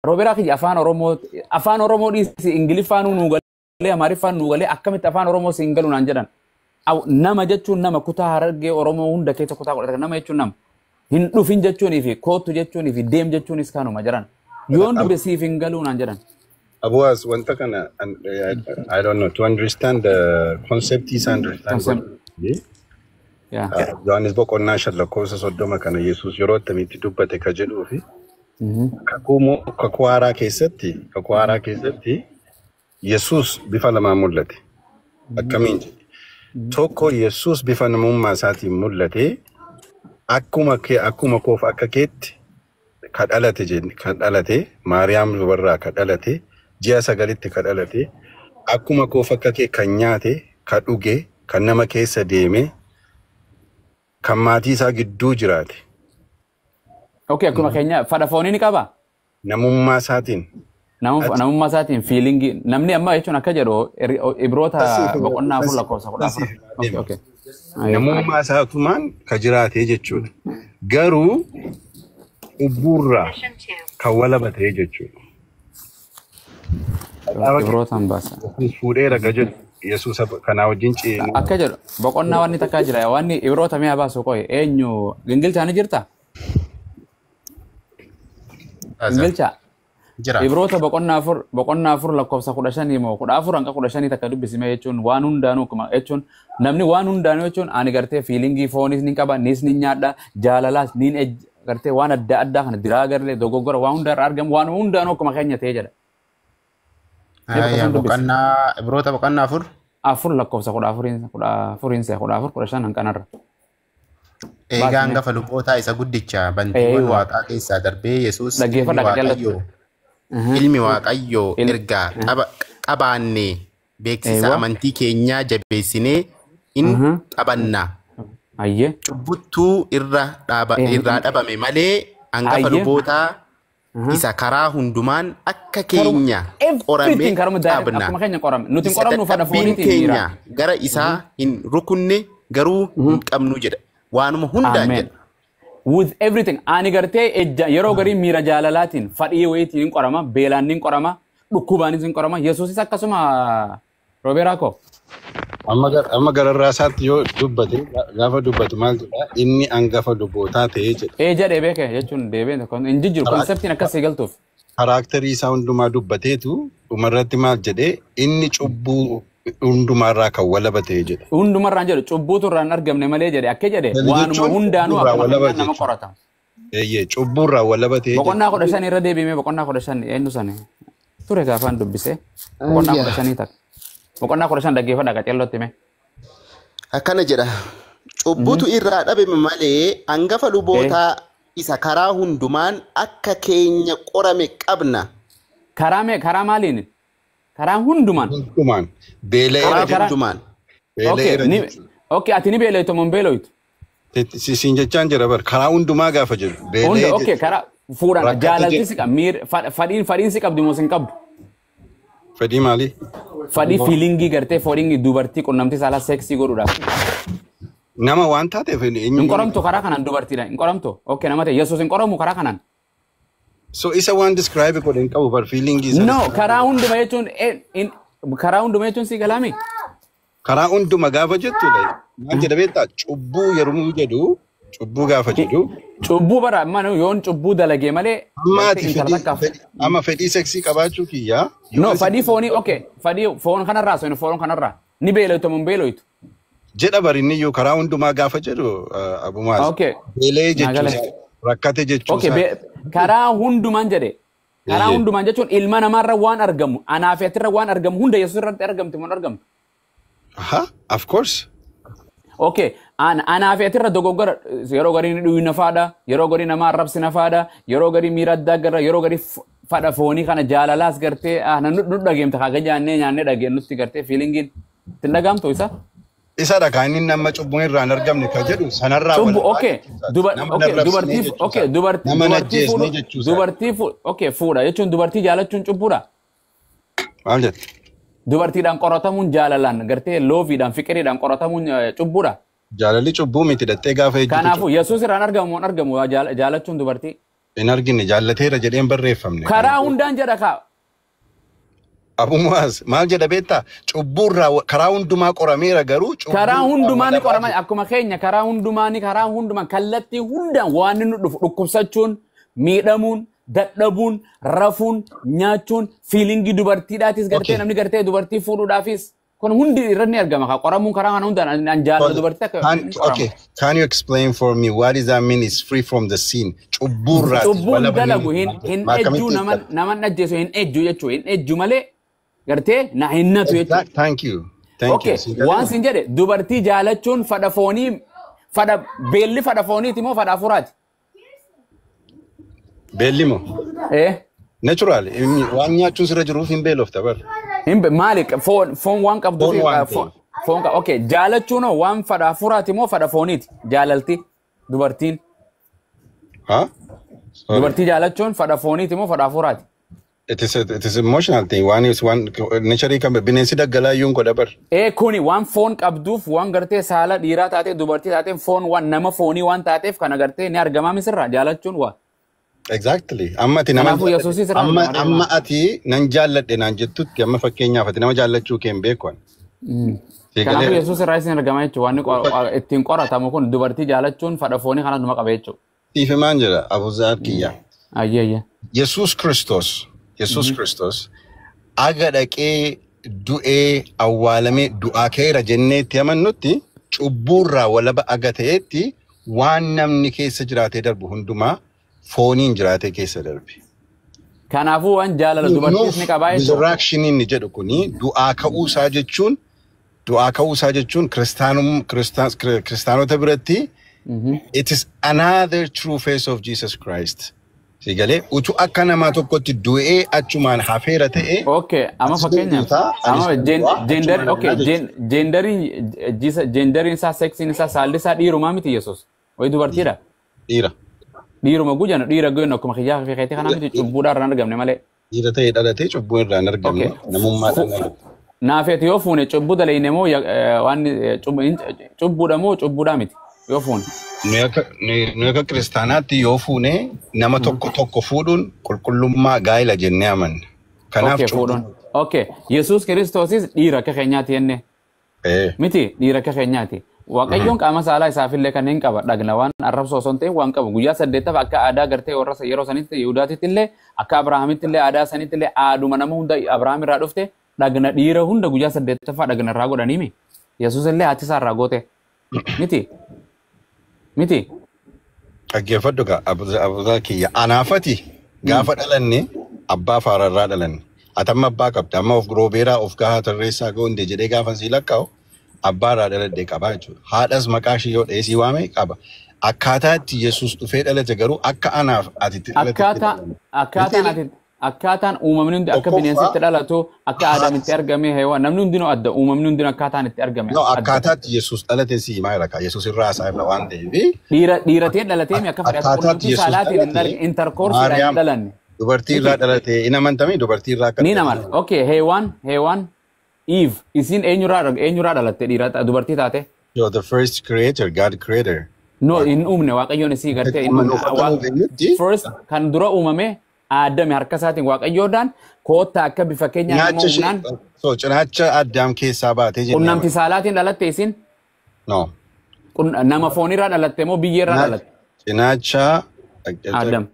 Rooberaa kiyya, afaan Oromoo dhiisi, Ingiliffaan nuu galee, Amaariffaan nuu galee, akkamitti afaan Oromoo siin galu naan jedhan. Nama jechuun nama kutaa Harargee Oromoo hunda keessa kutaa 11 nama jechuun nama. Hin dhufin jechuunii fi kootu jechuunii fi deem jechuunis kanuma jedhan. Yoon dube siif hin galuu naan jedhan. Abuwaas, wanta kana I don't know to understand the concept is understand Concept. godhu. Yohaannis boqonnaa 5 lakkoofsa 30 kana Yesuus yeroo akkamitti dubbate ka jedhuu fi kakuu haaraa keessatti Yesuus bifa lamaan mul'ate. Akkamiin jedhe? Tokko, Yesuus bifa namummaa isaatiin mul'ate, akkuma kee, akkuma koof akka keetti ka dhalate jenne, ka dhalate Maariyaam dubarraa ka dhalate, ji'a 9tti ka dhalate, akkuma koof akka kee kan nyaate, ka dhuge, kan nama keessa deeme, kan maatii isaa gidduu jiraate. Okay, akkuma keenya fadha foonii ni qabaa? Namummaa isaatiin. Namummaa isaatiin feelingii namni amma jechuun akka jedhu Ibroota boqonnaa 4 lakkoofsa 14. Okay. Namummaa isaatumaan ka jiraate jechuudha. Garuu cubbuurraa kan walaba ta'e jechuudha. Ibrootaan baasa. Fuudheera ka jedhu Yesuus kanaa wajjin ceenu. Akka jedhu boqonnaa wanni takkaa jira, wanni Ibroota mi'a baasu qoye eenyu gingilchaa ni jirta? Gingilchaa. Jira. Ibroota boqonnaa 4 lakkoofsa 15 moo 14 hanga 15 takka dubbisime jechuun waan hundaanuu akkuma jechuun namni waan hundaanuu jechuun ani gartee feelingii foonis ni qaba, nis ni nyaadha, jaalalaas ni gartee waan adda addaa kana diraa garlee dogoggora waan hundaa irraa argamu, waan hundaanuu akkuma keenya ta'ee jedha. Ayyaa, boqonnaa Ibroota boqonnaa 4. 4 lakkoofsa 14, 14 see, 14, 15 hanqanarra. Eegaa hangafa lubootaa isa guddicha bantiiwwan waaqaa keessaa darbee Yesuus ilmi Dhaggeeffadha qajeelatti. Waaqayyoo ilmi Waaqayyoo ergaa qabaanne beeksisa amantii keenyaa jabeessinee in qabanna. Cubbuttuu irra dhaaba irraa dhabame malee hangafa lubootaa isa karaa hundumaan akka keenya qorame Everything karuma direct qabna. Akkuma keenya qorame. Nuti hin Isa qoramnu fadha dadhabbiin fooniitiin keenya miira. gara isaa hin rukunne garuu hin qabnu jedha. Waanuma hundaan Amen. jedha. With everything. Ani gartee ejja yeroo garii miira jaalalaatiin fadhii wayiitiin hin qorama, beelaan hin qorama, dhukkubaanis hin qorama. Yesuusis akkasuma, Roobeeraa koo. Amma gararraa isaatti yoo dubbate, gaafa dubbatu maal jedha? Inni hangafa lubootaa ta'ee jedha. Ee jedhee beeke jechuun deebiin tokko hin jijjiiru conceptiin akkasii galtuuf. Characterii isaa hundumaa dubbateetu dhumarratti maal jedhee? Inni cubbuu hundumaarraa kan walaba ta'e jedha. Hundumarraan jedhu cubbuutu irraa hin argamne malee jedhe akka jedhe Kana waanuma jechuun hundaanuu cubbuurraa akkuma walaba keenyaan nama jechuudha. qorata. Eeyyee, cubbuurraa walaba ta'e jedha. Boqonnaa 15 irra deebimee, boqonnaa 15 eenyu sani ture gaafaan dubbise, boqonnaa 15 takka. Boqonnaa 15 dhaggeeffadha qaceellootti mee. Akkana jedha. Cubbutu irraa dhabame malee hangafa lubootaa isa karaa hundumaan akka keenya qorame qabna. Karaa mee, karaa maaliin? Karaa hundumaan. Hundumaan beela'eera Karaa jechuudha. hundumaan. Okay, Beela'eera ni jechuudha. okay, ati ni beeloytu moo hin beeloytu? Siin jechaan jira bar, karaa hundumaa gaafa jedhu Hunda beela'ee okay, jechuudha. karaa fuudhaan Rakkate jaalalti jechuudha. si qaba miir fadhiin si qabdi moo sin qabdu? Fedhii maalii? Fadhii feelingii gartee foodhingii dubartii qunnamtii saalaa sexii godhuudhaaf. Nama waan taateef Hin eenyummaa. qoramtu karaa kanaan dubartiidha. Hin qoramtu. Okay, nama ta'e Yesuus hin qoramu karaa kanaan. So isa waan describe godhe hin qabu bar, feelingii isa No, describe. karaa hunduma jechuun karaa hunduma jechuun si galaami. Karaa hunduma gaafa jettu like, maal jedha beektaa? Cubbuu yeroo jedhu, cubbuu gaafa jedhu Cubbuu bara mana yoon cubbuu dalagee malee amma gartee ati intala fedhii takkaaf. Amma fedhii sexii qabaachuu kiyyaa yoo No, asi fadhii foonii okay, fadhii foon kanarraa soin foon kanarraa ni beeloytu moo hin beeloytu? Jedha bar, inni iyyuu karaa hundumaa gaafa jedhu abumaas beela'ee Naa jechuu gale. isaa, rakkate jechuu Okay, isaa. Karaa hundumaan jedhe. Karaa hundumaan jechuun ilma namaarra waan argamu, anaa fi atirra waan argamu hunda Yesuus irratti argamti moo hin argamtu? Aha, of course. Okay, anaa fi atirra dogoggora yeroo garii ni dhuyina faadha, yeroo garii nama arrabsina faadha, yeroo garii miira addaa garra, yeroo garii fadha foonii kana jaalalaas gartee nu dhageemta kaga nyaannee nyaannee dhageenyutti gartee feelingiin ittiin dhagaamtu isa. Isadha kan inni nama cubbuun irraa hin argamne kan jedhu sanarraa Cubbu walabaa okay, jechuu isaati. duba Nama okay, hin arrabsine dubartii jechuu okay, isaati. dubartii Nama hin dubartii ajjeesne fuudhu jechuu isaati. dubartii okay, fuudha jechuun dubartii jaalachuun cubbuudha. Maal jette? Dubartiidhaan qoratamuun jaalalaan gartee loveiidhaan fiqiriidhaan qoratamuun cubbuudha. Jaalalli cubbuu miti dhattee gaafa ejjitu Kanaafuu cubbuu. Yesuus irraan argamu moo hin argamu jaalachuun dubartii? Hin argine, jaallateera jedheen barreeffamne. Karaa hundaan jedha kaa. Abumaas maal jedha beektaa? Cubbuurraa karaa hundumaa qorameera garuu Karaa hundumaa ni qorama, akkuma keenya karaa hundumaa ni, karaa hundumaa kallattii hundaan waan inni dhufu, dhukkubsachuun, miidhamuun, dadhabuun, rafuun, nyaachuun, feelingii dubartiidhaatis gartee namni gartee dubartii fuudhuudhaafis kun hundi irratti ni argama. Kaa qoramuun karaa kana hundaan an jaalala dubartii akka Can, ni qorama. okay, can you explain for me what does that mean is free from the sin? Cubbuurraa Cubbuun dalagu hin ejjuu, naman ajjeesu hin ejju jechuu, hin ejju malee gartee na hin natu jechuudha. Thank you. Thank Okay, you. Si galee? waan sin jedhe, dubartii jaalachuun fadha foonii, fadha beelli fadha fooniiti moo fadha afuraati? Beelli moo? Eh, Natural. Waan nyaachuun sirra jiruuf hin beelofta bar. Hin maali, foon waan qabduuf Foon waan foon foon qaba. Okay, jaalachuun hoo waan fadha afuraati moo fadha fooniiti? Jaalalti dubartiin Ha? Sorry. Dubartii jaalachuun fadha fooniiti moo fadha afuraati? It is emotional thing. Waan is waan nature kan bineensi daggalaa iyyuu hin godha bar. Ee, kuni waan foon qabduuf, waan gartee saala dhiiraa taatee dubartii taateef, foon waan nama foonii waan taateef kana gartee ni argamaa misirraa jaalachuun waa. Exactly. Amma ati nama Kanaafuu Yesuusis irraa amma argama. Amma ati nan jaalladhe naan jettutti, amma fakkeenyaaf ati nama jaallachuu kee hin beeku ani. Si Kanaafuu galee? Yesuus irraa isin argama jechuudha. Waan ittiin qoratamu kun dubartii jaalachuun fadha foonii kana numa qaba jechuudha. Siif himaan jira, Abuzaar kiyya. Ayyee ayyee. Yesuus Kiristoos aga dhaqee du'ee awwaalamee du'aa ka'eera jennee itti amannutti, cubbuurraa walaba aga ta'etti, waan namni keessa jiraatee darbu hundumaa fooniin jiraatee keessa darbe. Kanaafuu waan jaalala dubartiis ni qabaa jechuudha. Resurrection inni jedhu kuni du'aa ka'uu isaa jechuun kiristaanota biratti it is another true face of Jesus Christ. Si galee, utuu akka namaa tokkotti du'ee achumaan hafeera ta'e Okay, amma atis fakkeenyaaf duutaa, anis amma du'aa, gender achumaan okay, hafnaa jechuudha. Genderiin genderiin isaa, sexiin isaa, saalli isaa dhiirumaa miti Yesuus? Wayi dubartiidha. Dhiira. Dhiiruma gujanu, dhiira goonu akkuma kiyyaa fi keetii kanaa miti, cubbuudhaan irraan argamne malee. Dhiira ta'ee dhalatee cubbuu irraa hin argamne, namummaadhaan dhalate. Naafeeti yoo fuune cubbuu dalayne moo waan cubbuudha moo cubbuudhaa miti yoo fuune? Nuyi akka kiristaanaatti yoo fuune, nama tokko tokko fuudhuun qulqullummaa gaa'ela jennee amanna. Kanaaf Okay, fuudhuun. Okay, Yesuus Kiristoosis dhiira akka keenyaati jenne. Miti, dhiira akka keenyaati. Waaqayyoon qaama saalaa isaafillee kan hin qaba, dhagna waan arrabsoo osoo hin ta'in waan qabu. Guyyaa saddeettaaf akka aadaa gartee warra yeroo sanitti Yihudaatitti illee, akka Abrahaamitti illee, aadaa sanitti illee, aaduma nama hunda Abrahaam irraa dhufte, dhagna dhiira hunda guyyaa saddeettaffaa dhagna irraa godhaniimi. Yesuus illee haati isaa irraa goote. Miti. Miti. Dhaggeeffadhu gaa, abbaa kiyya. Anaafati gaafa dhalanne abbaa faararraa dhalanne. Ati amma abbaa qabda. Amma of roobeeraa of gahaa tarreessaa goonde jedhee gaafa sii lakkaa'u abbaa irraa dhaladhe qabaa jechuudha. Haadhas maqaa ishee yoo dha'ee sii waame qaba. Akkaataa itti Yesuus dhufee dhalate garuu akka anaaf ati itti dhalatetti Akkaataa dhalanne. akkaataan ati akkaataan uumamni hundi akka bineensitti dhalatu, akka aadaamitti argame, heewaa namni hundinuu adda, uumamni hundinuu akkaataan itti argame No, adda. akkaataa itti Yesuus dhalate sii himaa jira kaa. Yesuus irraa isaa irra waan ta'eef. Dhiira ta'ee dhalatee mi akka fedhatu Akkaataa itti qunnamtii Yesuus saalaatiin hin dhalate intercourseedhaan hin Maariyaam dhalanne. dubartii irraa dhalate hin amantamii dubartii irraa akka Ni dhalate. namala. Okay, Heewaan Eve isiin eenyurraa dhalatte dhiira dubartii taate? So the first creator, God creator. No, hin uumne Waaqayyoon isii gartee hin Amma uumne. nuuf akka nuuf eenyutti First kan dura uumame Aadame, harka isaatiin Waaqayyoodhaan koottaa akka bifa keenyaa nama cinaacha ishee uumnaan so cinaacha Addaam keessaa baatee jennee qunnamtii amanna. saalaatiin dhalatte isin No. Nama foonirraa dhalatte moo biyyeerraa dhalatte? Cinaacha Adam.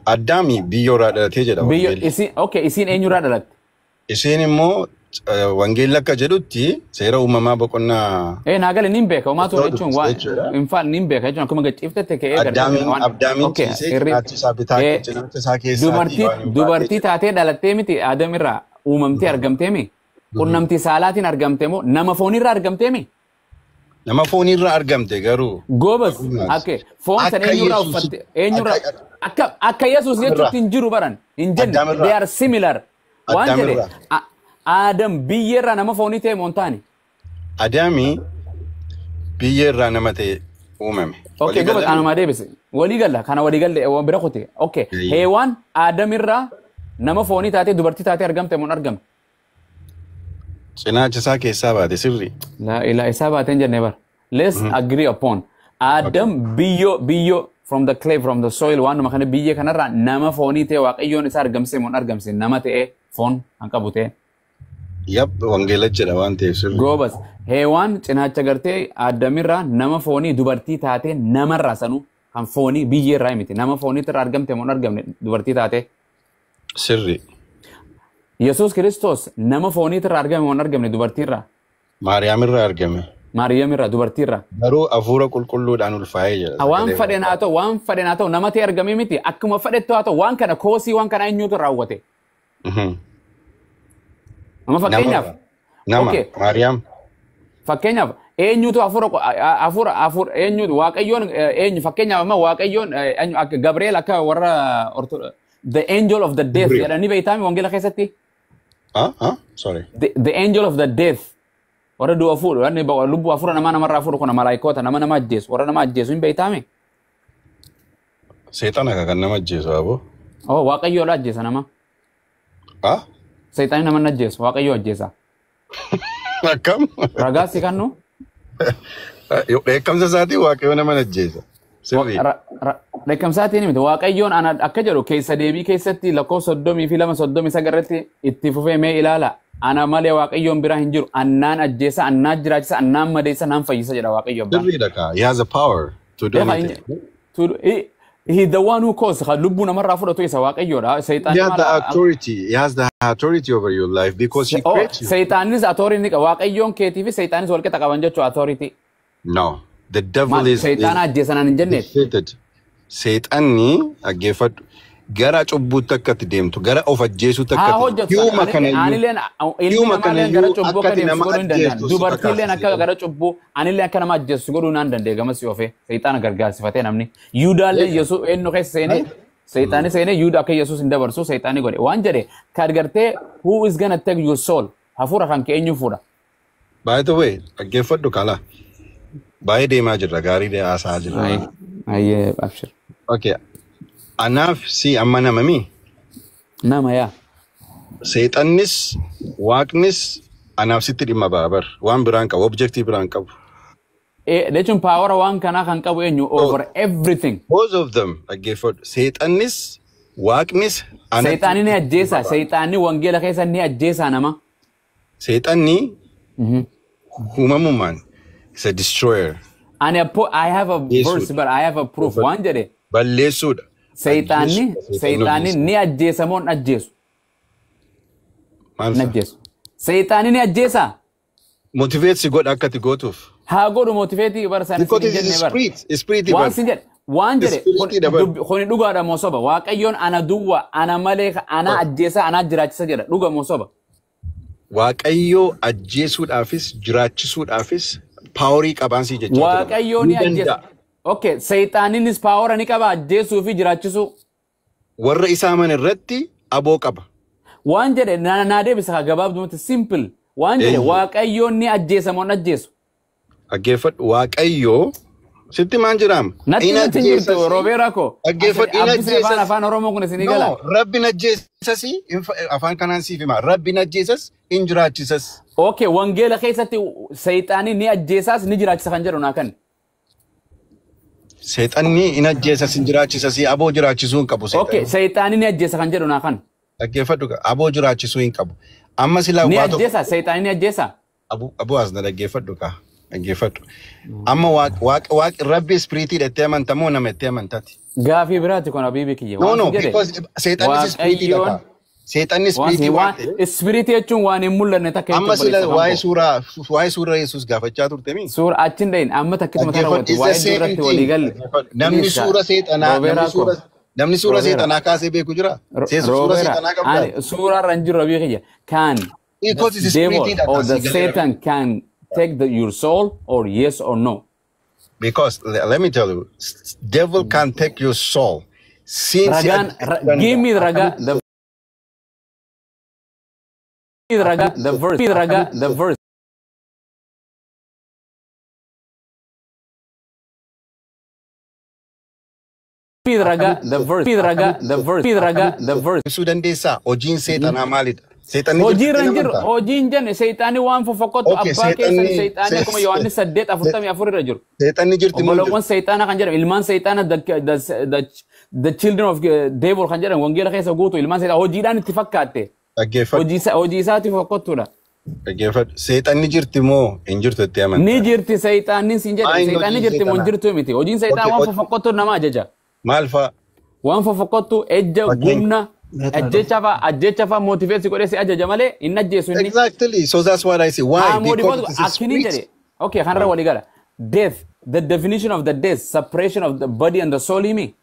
Addaami biyyoorraa dhalatee jedha Biyyo wangeelli. isin, okay, isiin eenyurraa dhalatte? Isheen immoo wangeelli akka jedhutti seera uumamaa boqonnaa Ee, naa gale, nin beeka homaa ture jechuun waan jechuudha. in fact nin beeka jechuun akkuma gachiiftette ka'ee gartee Addaamiin waan Addaamiin okay ciisee irri cinaacha isaa bitaa ee cinaacha isaa keessaatii dubartii waan hin baatee dubartii jedha. taatee dhalattee miti Adam irraa uumamtee argamtee mi? Qunnamtii saalaatiin argamte moo nama foonirraa argamtee mi? Nama foonirraa argamte garuu Goobas, okay, foon san akka eenyurraa Yesuus uffatte, eenyurraa akka akka Yesuus jechuutti hin jiru baran hin jenne. Addaamirraa. They are similar waan jedhe. Addaamirraa. Adam biyyeerraa nama foonii ta'e moo hin taane? Adaami biyyeerraa nama ta'e uumame. Okay, Walii goobas, galanii? anumaa deebise. Walii galla, kana walii galle waan bira kute. Okay, Eeyyee. Heewaan Adamirraa nama foonii taatee dubartii taatee argamte moo hin argamte? Cinaacha isaa keessaa baate, sirri. La ilaa isaa baateen jennee bara. Let's agree upon. Adam biyyoo from the clay, from the soil, waanuma kana biyyee kanarraa nama foonii ta'e Waaqayyoon isa argamse moo hin argamse nama ta'e foon kan qabu ta'e. Yap, wangeela jedha waan ta'eef sirri. Goobas Heewaan cinaacha gartee Addamirraa nama foonii dubartii taate namarraa sanuu kan foonii biyyeerraa miti nama fooniitirraa argamte moo hin argamne dubartii taate. Sirri. Yesuus Kiristoos nama fooniitirraa argame moo hin argamne dubartiirraa? Maariyaamirraa argame. Maariyamirraa dubartiirraa. Garuu hafuura qulqulluudhaan ulfaa'ee jedha. Waan Sagalee fedhen haa ta'u, waan fedhen haa ta'u, nama ta'e argame miti akkuma fedhettu haa ta'u, waan kana koosii waan kana eenyuutu raawwate? Amma fakkeenyaaf. Nama. Okay. Maariyaam. Fakkeenyaaf eenyutu hafuura hafuura hafuura eenyutu Waaqayyoon eenyu fakkeenyaaf amma Waaqayyoon eenyu akka Gabriel akka warra the angel of the death Gabriel. jedhanii beektaami wangeela keessatti. Ah, ah, sorry. The angel of the death warra du'a fuudhu wanni lubbuu hafuura namaa namarraa fuudhu kuna malaayikoota nama nama ajjeesu warra nama ajjeesu hin beektaami. Seexana kan nama ajjeesu aboo. Oh, Waaqayyoodha ajjeesa nama. Ah? Seexanni nama hin ajjeesu, Waaqayyoo ajjeesa. Akkam? Ragaa si kannu? Dheekkamsa isaatiin Waaqayyo nama ajjeesa. Sirrii. Dheekkamsaatiin miti. Waaqayyoon ana akka jedhu keessa deebii keessatti lakkoofsa 32 39 irratti itti fufee mee ilaala. Ana malee Waaqayyoon biraa hin jiru. Annaan ajjeesa, annaan jiraachisa, annaan madeessa, naan fayyisa jedha Waaqayyo abbaan. Sirriidha kaa. He has the power to do anything. He the one who caused kan lubbuu namarraa fudhatu isa Waaqayyoodha. He Seexanni has the maal authority. He has the authority over your life because he Oh, creates you. seexannis authority ni qaba. Waaqayyoon keetii fi seexannis wal qixa qaban jechuudha authority. No. The devil Maal is seexana ajjeesanaan hin jenneeti. defeated. Seexanni dhaggeeffadhu. Gara cubbuutti akka itti deemtu, gara of ajjeesuutti Haa akka itti hojjetu. Hiuma kana iyyuu Anilleen ilmi hiuma namaalleen kana gara iyyuu cubbuu akka akka ati deemsu nama godhuu hin danda'an. ajjeestu si Dubartiilleen akka kakaasisa. gara cubbuu anillee akka nama ajjeessu godhuu naan danda'e gamas yoo fe'e seexana gargaarsifatee namni. Yuudaallee Yesuus eenyu keessa seenee seexaani seenee Yuudaa akka Yesuus hin dabarsu seexaani godhe. Waan jedhe kan gartee who is gonna take your soul hafuura kan kee eenyu fuudha. By the way, dhaggeeffadhu kala. Baay'ee deemaa jirra, gaarii haasa'aa jirra. Ayyee abshir. Okay. Anaaf si amma nama mi? Nama yaa. Seexannis Waaqnis anaaf sitti dhimma ba'a bar. Waan biraan qabu, objective biraan qabu. Jechuun power waan kanaa kan qabu eenyu over everything. Both of them dhaggeeffadhu. Seexannis Waaqnis anatti Seexaanni ni ajjeesa. Seexaanni wangeela keessa ni ajjeesa nama. Seexanni uumamumaan is a destroyer. Ani I have a verse but I have a proof. Waan jedhe Balleessuudha. seexaanni Ajjeesuudha. seexaanni ni ajjeesa moo hin ajjeesu? Maal Hin isaa? ajjeesu. Seexaanni ni ajjeesa. Motivate si godha akka ati gootuuf. Haa godhu motivate bara sana Because sin it is jenne bara. spirit. Spirit Waan bar. sin jedhe waan jedhe Spirit dabar. kuni dhugaadha moo soba? Waaqayyoon ana duwwa ana malee ana ajjeesa ana jiraachisa jedha dhuga moo soba? Waaqayyoo ajjeesuudhaafis jiraachisuudhaafis paaworii qabaan si jechaa jira. Waaqayyoo ni ajjeesa. Okay, seexaannis power ni qaba ajjeesuu fi jiraachisuu. Warra isaa aman irratti aboo qaba. Waan jedhe naa deebisa kaa gabaabdumatti simple. Waan jedhe Eenyu? Waaqayyoon ni ajjeesa moo hin ajjeesu? Dhaggeeffadhu Waaqayyoo sitti maan jiraam? Natti In natti hin jirtu ajjeesas. Roobeeraa koo. Dhaggeeffadhu in Abbisee afaan ajjeesas. afaan Oromoo kun isinii gala. No, Rabbi ajjeesas afaan kanaan siif hima. Rabbi ajjeesas in jiraachisas. Okay, wangeela keessatti seexaanni ni ajjeesaas ni jiraachisa kan jedhu naa kan. Seexanni in ajjeesas in jiraachisas aboo jiraachisuu hin qabu Okay, seexanni. seexaanni ni ajjeesa kan jedhu naa kan. Dhaggeeffadhu aboo jiraachisuu hin qabu. Amma silaa Ni waa tokko ajjeesa seexaanni ni ajjeesa. Abu as na dhaggeeffadhu kaa. Dhaggeeffadhu. Amma waaq rabbi ispiriitii itti amantaa moo nama itti amantaati? Gaafii biraati kun abiibi kiyya. No, Waan no, sin jedhe because seexannis ispiriitiidha Waaqayyoon kaa. Seexanni waan ispiriitii waan waan ta'eef. ispiriitii jechuun waan hin mul'anne takka Amma jechuun sila obboleessa kan waa'ee koo. suuraa waa'ee suuraa Yesuus gaafachaa turte mi? Suura achiin dhayin amma takkituma tana Dhaggeeffadhu. wati It's the waa'ee same irratti thing. walii galle. Dhaggeeffadhu. Namni Please suura seexanaa namni Roobeeraa koo. suura namni suura Roobeeraa. seexanaa kaasee beeku jira? Suura Roobeeraa. seexanaa qabdaa? Ani suuraa irra hin jiru abii kiyya. Can Because the it's devil ispiriitiidha or kaa the si galeera. Satan can take your soul or yes or no? Because let me tell you, devil can take your soul. Sin si Ragaan ajjeesuu give me danda'a. ragaa the ragaa the verse ragaa the verse. Ragaa the verse ragaa the verse ragaa the verse. Ibsuu dandeessaa? Hojiin seexanaa maalidha? Seexanni Hojii irra jirti hin jiru. amantaa? Hojii hin jenne seexaanni waan fofokkottu Okay, abbaa keessan seexanni seexaanni akkuma Yohaannis 8:44 irra jiru. Seexanni jirti moo hin jirtu? Obboleewwan seexaana kan jedhamu ilmaan seexaana the children of devil kan jedhamu wangeela keessa guutu ilmaan seexaana hojiidhaan itti fakkaatte. Dhaggeeffadhu. Hojii isaatiif fofokkottuudha. Dhaggeeffadhu. Seexanni jirti moo hin jirtu itti amantaa? Ni jirti seexaanni siin jedhe Maal inni seexaanni hojiin jirti moo hin seexanaa? jirtu miti. Hojiin seexaan Okay, waan fofokkottu nama ajaja. Maal fa'a? Waan fofokkottu ejja Fakkeenya. gumna ajjecha fa'a motiveessi godhee si ajaja malee hin ajjeesu inni. Exactly. So that's what I say. Why? Ah, Because modify it is a akkinin spirit. jedhe. Okay, kanarra walii gala. Death, the definition of the death, separation of the body and the soul himi.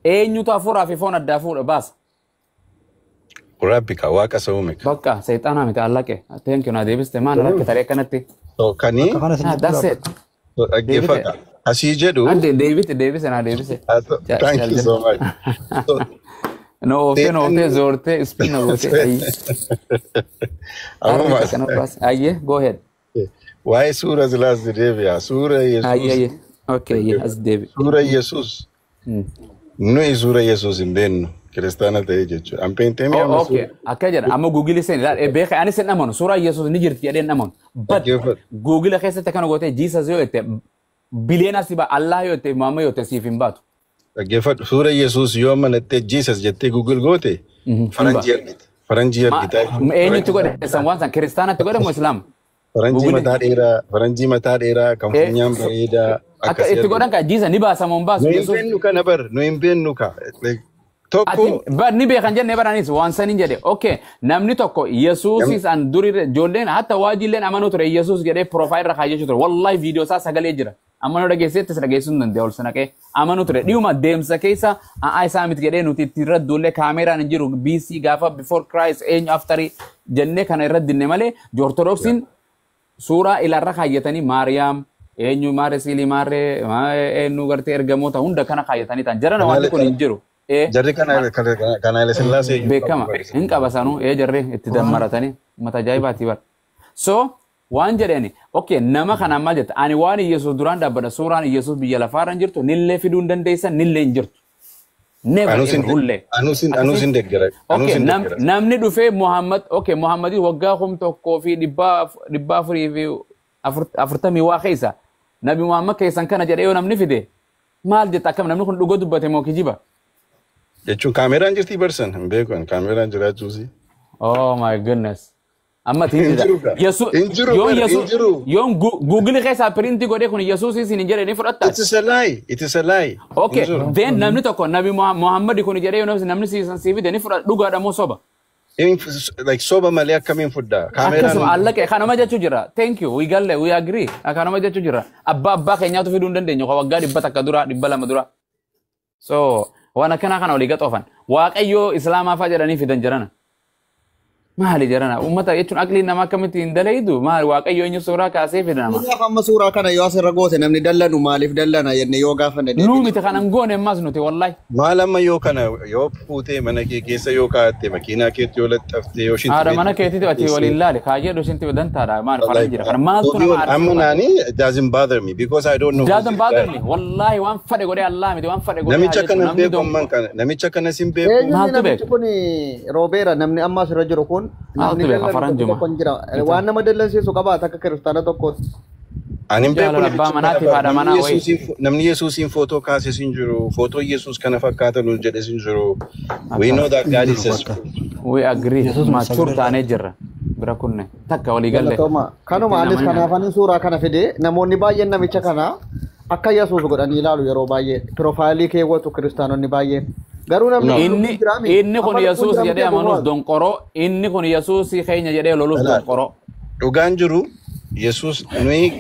Eenyutu hafuuraa fi foon addaa fuudha baasa. Rabbi ka waaqa isa uume. Bakka seexanaa miti allaqe. Thank you na deebiste maal rakke taree akkanatti. So kanii Akka kana Ah, that's it. so dhaggeeffadha. Asii jedhu. Ande deebite deebise na deebise. Thank you so much. So No ooftee no ooftee zoortee spin na gootee. Ayyee. amma Harri kana baas. Ayyee go ahead. waa'ee suura silaas deebi'a. Suura Ayyee Yesuus. ayyee. Okay ayyee as deebi. Suura Yesuus. Nuyi suura Yesuus hin beennu. Kiristaana ta'ee jechuudha. An peenteemii Oh, amma okay. Akka jedha amma Google seen ilaal beeka ani sen amanu suuraa Yesuus ni jirti jedheen amanu. But Dhaggeeffadhu. Google keessatti akkana gootee Jesus yoo jette biliyoona si ba Allah yoo jette Muhammad yoo jette siif hin baatu. Dhaggeeffadhu. Suura Yesuus yoo amanattee Jesus jettee Google goote faranjii argita. Faranjii argita jechuudha. Eenyutti godhe san waan san kiristaanatti godhe moo islaama? Faranjii Google mataa dheeraa, faranjii mataa dheeraa kan Eh, funyaan bareedaa akka akkasii itti argita. godhan ka Jesus ni baasa moo hin baasu Nu hin Yesuus? beennu kana bar, nu hin beennu ka. Like, Tokko Ati bar ni beekan jennee baranis waan sanin jedhe. Okay, namni tokko Yesuusis an durii ijoolleen hatta waajilleen amanuu ture Yesuus jedhee profile irra kaayyachuu ture. Wallahi viidiyoo isaa sagalee jira. Amanuu dhageesseettis dhageessuu hin danda'e ol sanaqee amanuu ture. Dhiyuma deemsa keessa a'aa isaa miti jedhee nuti itti irra duullee kaameraan hin jiru BC gaafa before Christ eenyu after jennee kana irra dinne malee Ortodoksiin suuraa ilaarra kaayyatanii Maariyaam eenyu maarree siilii maarree eenyu gartee ergamoota hunda kana kaayyatanii ta'an jarana wanti kun hin jiru. Jarri kana kana Haile Sillaasee iyyuu Beekama hin qaba sanuu ee jarri itti dammaratanii mata ajaa'ibaati bara. So waan jedheeni okay nama kana maal jetta ani waan Iyesuus duraan dhaabbadha suuraan Iyesuus biyya lafaarra hin jirtu nillee fiduu hin dandeessan nillee hin jirtu. Never Anuusin ever hullee. anuusin anuusin deeggara. Okay, Anuusin deeggara. namni dhufee Muhammad, okay, Muhammadii waggaa 1440 waa keessa. Nabi Muhammad keessan kana jedhee yoo namni fide maal jetta akkam namni kun dhuga dubbate moo kijiba? Jechuun kaameraan jirti barsan hin beeku ani kaameraan jiraachuusi. Oh my goodness. Amma Hin tiin jiru ka. Hin jiru Yoon bar, hin Yesuus jiru. yoon Google keessaa piriintii godhee kun Yesuus isin hin jedhee ni fudhatta. It is a lie. It is a lie. Okay, Hin jiru. then namni tokko Nabi Muhammad kun jedhee yoo namni siisan sii fide ni fudhata dhugaadha moo soba? Like soba malee akkamiin fudhaa? Kaameraan Akkasuma allaqee kanuma jechuu jira. Thank you. We galle we agree. Kanuma jechuu jira. Abbaa abbaa keenyaatu fiduu hin dandeenyu. Kan waggaa 100 dura 200 dura. So waan akkanaa kana olii gaxoofan. Waaqayyoo Islaamaa fa'aa jedhanii fidan jirana. Maali jirana? Uummata jechuun aqliin namaa akkamitti hin dalaydu? Maali Waaqayyoo eenyu suuraa kaasee fida nama? Kanaaf amma suuraa kana yoo asirra goote namni dallanu maaliif dallana jenne yoo gaafanne Nuu deebine. miti kanan goone ammas nuti wallahi. Maal amma yoo kana yoo fuutee mana kee keessa yoo kaa'atte makiinaa keetti yoo laxxaftee yoo shinti Haadha mana keetiiti ati waliin laali. Kaayyee shinti dantaadha. Maali faran jira. Kana maaltu nama Amma aarsa? naani it doesn't bother me because I don't know who's Doesn't this bother guy. me. Wallahi waan fadhe godhee Allah miti waan fadhe godhee haa Namicha jechu. kana hin Namni beeku donko. amman kana namicha kanas hin beeku. Eenyuun Maaltu namichi beeka? kun roobeera namni amma asirra jiru kun Maaltu namni beeka? dallanu tokko Faranjuma. tokko hin jira. Waan nama dallansiisu qabaata akka kiristaana tokkooti. Ani hin beeku Jaalala abbaa namicha kana manaatiif bar haadha namni manaa wayi. Yesuusiin namni Yesuusiin footoo kaases hin jiru footoo Yesuus kana fakkaata nuun jedhes hin jiru. We know Akkas. that Hin God jiru is a bakka. spirit. We agree. Yesuus Mature sagalee taanee jirra. Bira kunne. Takka walii galle. Galatooma. Kanuma Ittiin anis amanina. kanaaf ani suuraa kana fide namoonni baay'een namicha kana akka Yesuus godhanii ilaalu yeroo baay'ee piroofaayilii keewwatu kiristaanonni baay'een. Garuu namni No. kun Inni lubbuun jiraami. inni kun Amma lubbuun Yesuus jira jedhee miti amanuus abubu'aas. donqoroo. Inni kun Yesuus keenya jedhee loluus Dhalaa. donqoroo. Dhugaan jiru Yesuus nuyi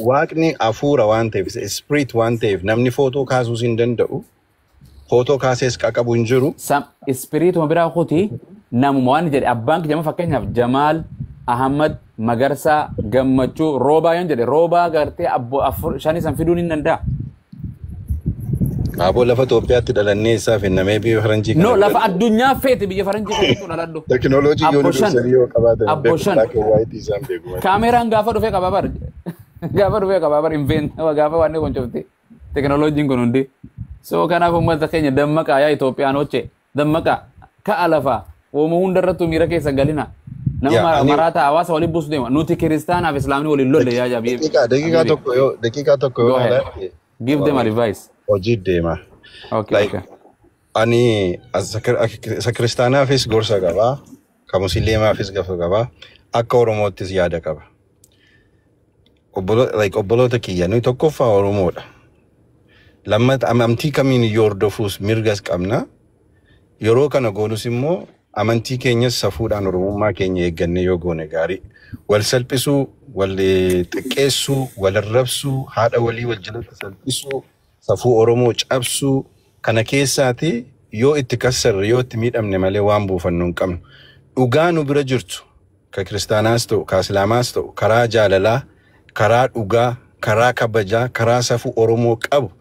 waaqni hafuura waan ta'eef spirit waan ta'eef namni footoo kaasuus hin danda'u. Footoo kaasees qaqabu hin jiru. Sam ispiriituma biraa kuti namuma waan jedhe abbaan kiyya fakkeenyaaf Jamaal Ahmad Magarsaa Gammachuu Roobaa yoon jedhe Roobaa gartee abbo afur shanii san fiduun hin danda'a. Aboo lafa Itoophiyaatti dhalannee isaaf hin namee biyya faranjii kana No bira lafa addunyaa feete biyya faranjii keessattuu dhaladhu. Tekinooloojii yoo Abbo nu shan dursanii yoo qabaatan hin abbo beeku. shan Black and white isaan beeku malee. kaameraan gaafa dhufee qabaa bar gaafa dhufee qabaa bar invent gaafa waan kun cufti tekinooloojiin kun hundi. So kanaaf uummata keenya dammaqaa yaa Itoophiyaan hoche dammaqaa ka'a lafaa Wooma hunda irrattuu miira keessa galina. Nama maraata hawaasa waliin buusu deema. Nuti kiristaanaaf islaamni waliin lolle yaa jabii. Daqiiqaa tokko yoo daqiiqaa tokko Go yoo ahead. ilaalte Give them advice. hojii deema. Okay, Like okay. ani isa kiristaanaafis gorsa qabaa, ka musliimaafis gorsa qabaa, akka Oromoottis yaada qaba. Like obboloota kiyya nuyi tokkoffaa Oromoodha. Lammata amantii kamiin iyyuu hordofuus mirgas qabna. Yeroo kana goonus immoo amantii keenyas safuudhaan Oromummaa keenya eeggannee yoo goone gaarii. Wal salphisuu, wal xiqqeessuu, wal arrabsuu, haadha walii wal jalatti salphisuu, safuu Oromoo cabsuu kana keessaati yoo itti kassarre yoo itti miidhamne malee waan buufannu hin qabnu. Dhugaa nu bira jirtu ka kiristaanaas ta'u, ka islaamaas ta'u, karaa jaalalaa, karaa dhugaa, karaa kabajaa, karaa safuu Oromoo qabu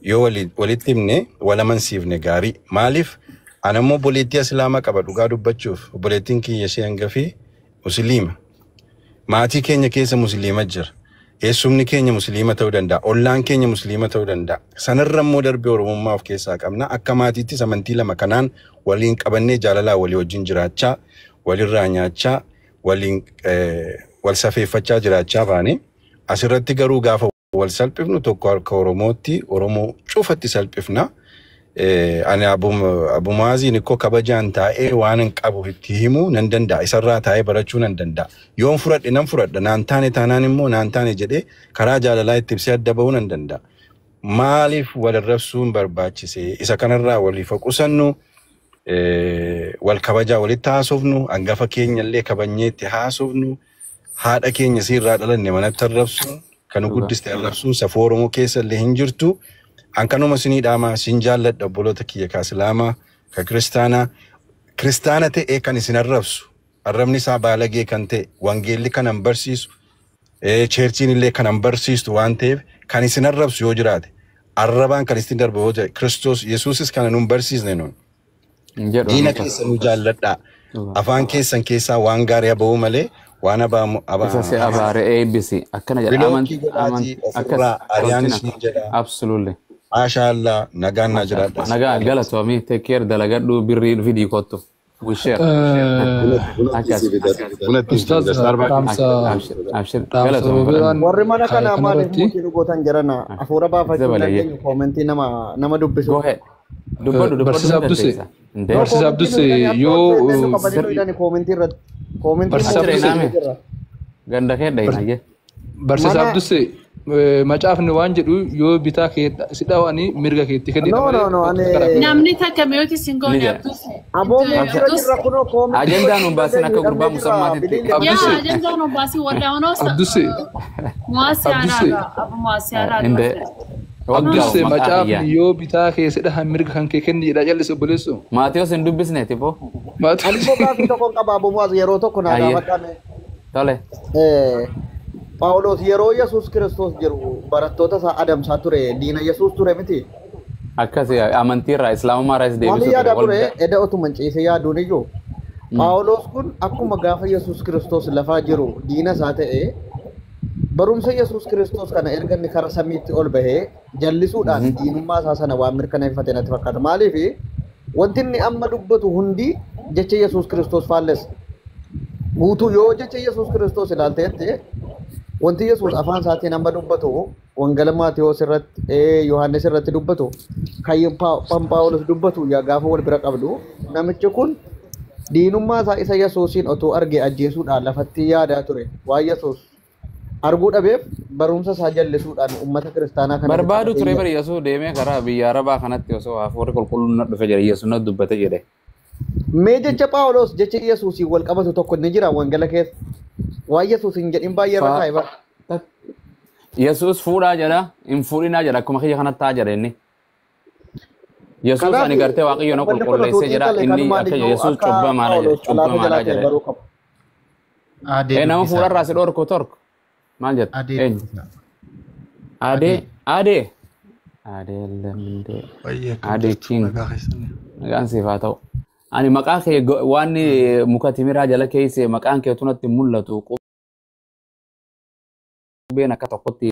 yoo walitti himne wal amansiifne gaarii. Maaliif ana immoo obboleettii islaamaa qaba dhugaa dubbachuuf obboleettiin kiyya ishee hangafii musliima. Maatii keenya keessa musliima jira. Eessumni keenya musliima ta'uu danda'a. Ollaan keenya musliima ta'uu danda'a. Sanarra immoo darbee Oromummaa of keessaa qabna. Akka maatiittis amantii lama kanaan waliin qabannee jaalalaa walii wajjin jiraachaa, walirraa nyaachaa, waliin wal safeeffachaa jiraachaa baane. Asirratti garuu gaafa wal salphifnu tokko harka Oromootti Oromoo cufatti salphifna. Ani Abumaaziin ikkoo kabajaan taa'ee waan hin qabu itti himuu nan danda'a. Isarraa taa'ee barachuu nan danda'a. Yoon fudhadhe nan fudhadha. Naan taane taanaan immoo naan taane jedhee karaa jaalalaa itti ibsee adda bahuu nan danda'a. Maaliif wal arrabsuun barbaachise? Isa kanarraa waliif qusannu, wal kabajaa walitti haasofnu, hangafa keenya illee kabajnee itti haasofnu, haadha keenya siirraa dhalanne manatti arrabsuun, kan nu guddiste arrabsuun safuu Oromoo keessa illee hin jirtu. An kanuma isinii dhaamaa sin jaalladha obboloota kiyya ka Islaamaa, ka Kiristaanaa. Kiristaana ta'ee kan isin arrabsu, arrabni isaa baalagee kan ta'e, wangeelli kan hin barsiisu, cheerchiin illee kan hin barsiistu waan ta'eef kan isin arrabsu yoo jiraate, arrabaan kan isin darbu yoo ta'e, Kiristoos Yesuusis kana nun barsiisne nun. Hin jedhu Diina akkas. keessa nu jaalladhaa. Afaan keessan keessaa waan gaarii haba'uu malee waan abaamu Isa si abaare eebbisi. Akkana jedha. Bilookii godhaatii Akkas. ofirraa ari'aan Tolchina. isin jedha. Absolutely. Maashaallah nagaan naa jiraadha. Nagaa galatoomii take care dalagadhu birrii fidii kottu. We share. Akkas. Ustaaz dhaamsa Abshir. Abshir. dhaamsa Galatoomii biraan Warri mana kaa'e kanaa maaliif kanarratti muutii nu gootan jedhana hafuura baafachuu hin Dabalayyee. dandeenyu koomentii nama Go dubbisu. ahead. Dubbadhu dubbadhu Barsiisaa ni Abduse dandeessa. Indee. No Barsiisaa koomentii nu Abduse hidhani akka yoo ol seenne nu qabanii nu hidhani koomentii irratti. Koomentii Barsiisaa immoo Abduse Naame. jirra. Ganda kee dhayina. Barsiisaa Mana Abduse macaafni waan jedhu yoo bitaa kee si dhawanii mirga keetti kennidha no malee no no ani karaa Namni takka mi'ooti sin Ni goone jedha. Abduse. aboo muutii irra Abduse. jirra kunoo koomentii Ajandaa gochuu nuun hin baasin dandeenyu akka gurbaa hidhamnee jirra musammaatitti. biliillee Yaa Abduse ajandaa nu baasii warra honosa. Abduse Muwaasi Abduse araara. Abu muwaasi araara. Indee. Waggaa Abduse maqaa macaafni kiyyaan. yoo bitaa kee si dhahan mirga kan kee kennidha jallise obboleessoo. Maatiyos hin dubbisne tipo. Ani immoo gaaffii tokkoon qaba aboo muwaas yeroo tokko naa Ayyee. gaafadhaame. Tole. Phaawulos yeroo Yesuus Kiristoos jiru barattoota isaa adamsaa ture diina Yesuus ture miti. Akkas amantiirraa islaamummaa irraa is Waan deebisuu ture. yaada ture eda otuma ciisee yaaduun iyyuu Phaawulos kun akkuma gaafa Yesuus Kiristoos lafaa jiru diina isaa ta'e barumsa Yesuus Kiristoos kana erga inni kara samiitti ol bahee jallisuudhaan diinummaa isaa sana waan mirkaneeffate natti fakkaata. Maaliif wanti inni amma dubbatu hundi jecha Yesuus Kiristoos faallessa. Guutuu yoo jecha Yesuus Kiristoos ilaalteette wanti Yesuus afaan isaatiin amma dubbatu Wangeela Maatiyos irratti Yohaannis irratti dubbatu kan Phaawulos dubbatu yaa gaafa wal bira qabdu namichi kun diinummaa isaa isa Yesuusiin otoo arge ajjeesuudhaan lafatti yaadaa ture waan Yesuus arguu dhabeef barumsa isaa jallisuudhaan uummata kiristaanaa kana Barbaadu ture bari Yesuus deemee karaa biyya Arabaa kanatti osoo hafuurri qulqulluun na dhufe jedhe Yesuus na dubbate jedhe. Mee jecha Phaawulos jecha Yesuusiin wal qabatu tokko ni jira wangeela keessa. Waan Yesuus hin jedhin baay'ee irra kaa'e bara. Yesuus fuudhaa jedha hin fuudhinaa jedha akkuma kiyya kanatti taa jedha inni. Yesuus Kanaaf ani gartee Waaqayyo na wanni kun otoo qulqulleessee jedha xiinxalle inni kanumaan akka iyyuu Yesuus akka cubbamaadha jedhe Phaawulos xalaata cubbamaadha jalaa ta'e jedhe. baruu qabu. Adee Nama dubbisaa. fuudharraa si dhorku torku maal jetta? Adee Eenyu? dubbisaa. Adee Adee Adee Lamindee Baay'ee akkam Adee jirtu King nagaa keessanii. nagaan siif haa ta'u. Ani maqaa kee waan muka timiraa jala keessa maqaan kee tunatti mul'atu qubeen akka tokkotti